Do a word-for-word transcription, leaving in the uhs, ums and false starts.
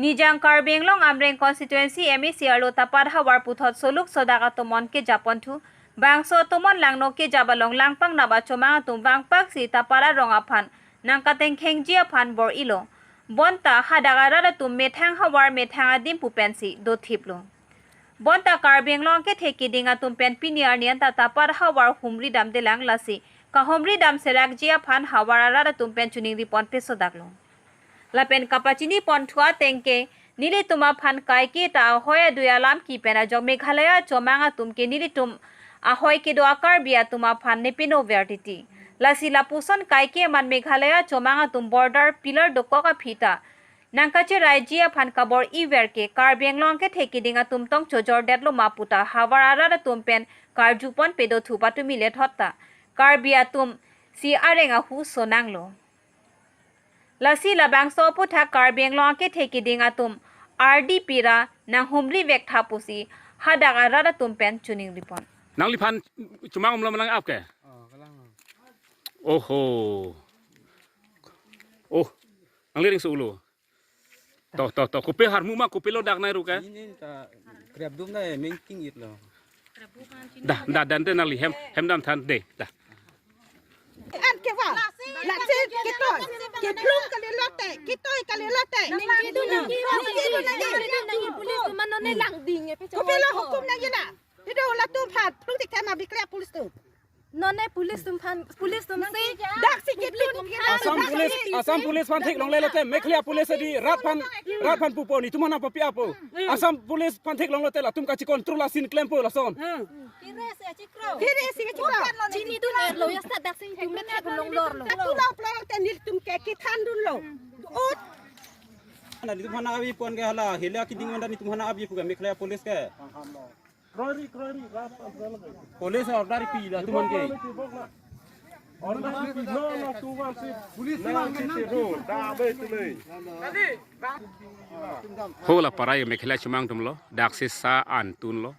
Nijang Karbi Anglong Amreng constituency M A C arlo tapat havar puthot soluk sodak atum mon kejap ponthu. Bangso atum mon langno kejap along langpang naba chomang atum vangpaksi tapat arong aphan nangkatengkhengji aphan bor-ilo. Bonta hadak arat atum methang havar methang adim pu pensi dothiplo. Bonta Karbi Anglong kethe kiding atum pen pini arni anta tapat havar humri damdelang, lasi kahumri dam serakji aphan havar arat atum pen choningri pon pesodaklo. Lapen kapachini ponthu ateng ke nelitum aphan kaike ta ahoi adui alam kipen ajok Meghalaya chomang atum ke nelitum ahoi kedo a-Karbi atum aphan nepino ver titi. Lasi lapuson kaike man Meghalaya chomang atum border pillar dokok aphi ta nangkacheraiji aphan kabor-i ver ke Karbi Anglong kethe kiding atum tong chojordetlo ma puta havar arat atum pen karju pon pedothu patumi lethot ta Karbi atum si areng ahu sonanglo. Lasi labangso aputhak Karbi Anglong kethe kiding atum ardi pira nanghumri vektha pusi hadak arat atum pen choningri pon. Nangliphan chomang umlo ma nang-ap ke? Oh, kalang. Oho. Oh, nangli ring sulo. To, to, to. Kopi harmu ma, kopilo dak nai ruke? Ini ta krep dum nai mengking it lo. Dah, dah, dan te nangli hem, hem dam than de, dah. An ke wa. Lasi kitoi. Kiplum kali lote, kitoi kali lote. Ningki du, ningki du, ningki du, ningki du, ningki police atum non ne langding e, pe. Kopilo hukum nangji la. Pido latum phan plung tik thema bikle police atum. Non ne police atum phan, police atum si. Dak si kiplum. Assam Police, Assam Police aphan theklongle lote, Meghalaya Police adi rat aphan, rat aphan pupo, netum aphan papi-appo. Assam Police aphan theklong lote latum kachi control asin klempo lason. Kire si chikro. Kire si chikro. Chini dun er lo, ya sa dak si tum le theklong lor lo. Tula pula te nelitum ke kithan dunlo. Ut. Netum aphan abi pon ke hala, hela kiding manda netum aphan abi pu ke Meghalaya Police ke. Police order pi latum aphan ke. Police. Ho la parai Meghalaya chomang atum lo, dak si sa an tunlo.